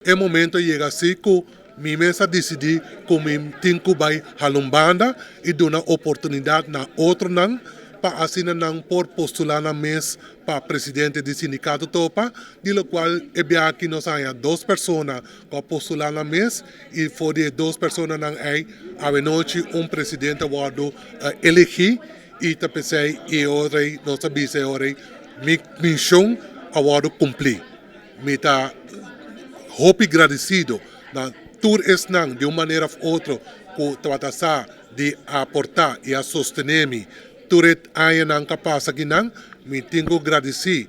E momento a yega si ku mi mes a disidí ku mi tin ku bai hala un banda i duna oportunidat na otronan pa asina nan por postulá nan mes pa presidente di sindikato Topa, di lokual e biaha aki nos a haña dos persona ku a postulá nan mes i for di e dos personanan ei awenochi un presidente a wòrdu elegí i ta p'esei e ora ei nos a bisa e ora ei mi mishon a wòrdu kumplí. Mi ta hopi gradisido na tur esnan di un manera of otro ku tabata sa di aportá i a sostené mi tur e añanan ku a pasa akinan. Mi tin ku gradisí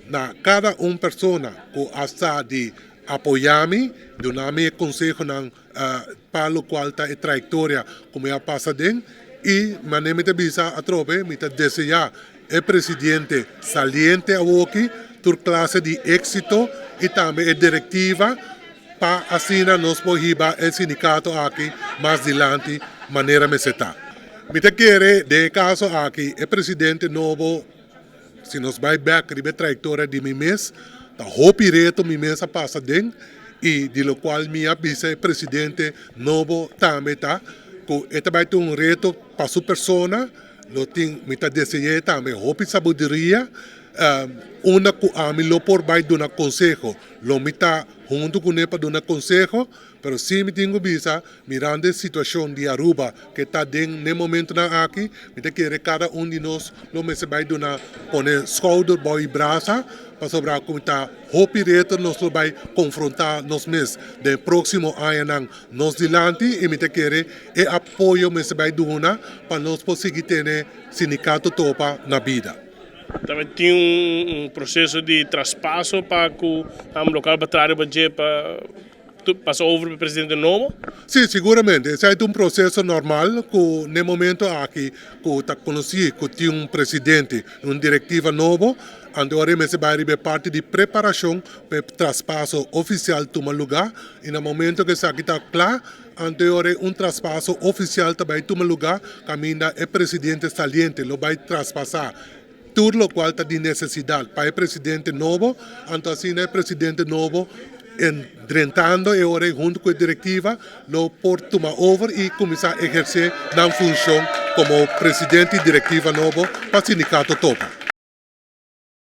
na kada un persona ku a sa di apoyá mi, duna mi e konsehonan pa lokual ta e trayektoria ku mi a pasa den. I manera mi ta bisa atrobe, mi ta deseá e presidente saliente awoki tur klase di éksito i tambe e direktiva pa asina nos por hiba e sindikato aki mas dilanti manera mester ta. Mi ta kere den e kaso aki e presidente nobo, si nos bai bèk riba e trayektoria di mi mes, ta hopi reto mi mes a pasa den i di lokual mi a bisa e presidente nobo tambe ta ku e ta bai tin un reto pa su persona. Lo tin, mi ta dese'é tambe hopi sabiduria, unda ku ami lo por bai duna konseho. Lo mi ta huntu kuné pa duna konseho, pero si mi tin ku bisa, mirando e situashon di Aruba ke ta den n'e momentunan aki, mi ta kere kada un di nos lo mester bai duna pone skouder bou i brasa, pasobra ku ta hopi reto nos lo bai konfrontá nos mes den e próksimo añanan. Nos dilanti y mi ta kere e apoyo mester bay duna pa nos por sigui tene Sindicato Topa na bida. Tabatin un proceso di traspaso pa cu am local pa traha riba dje pa pasa over pa e presidente nobo? Si, siguramente. Esai ta un proceso normal cu n'e momento aki cu ta conoci cu tin un presidente y un directiva nobo, anto ora e mester bay riba e parti di preparacion pa e traspaso oficial tuma luga. I na momento ku esaki ta kla, anto e ora ei un traspaso ofisial ta bai tuma lugá kaminda e presidente saliente lo bai traspasá tur lokual ta di nesesidat pa e presidente nobo. Anto asina e presidente nobo drentando e ora ei huntu ku e direktiva lo por tuma over i kuminsá ehersé nan funshon komo presidente i direktiva nobo pa Sindikato Topa.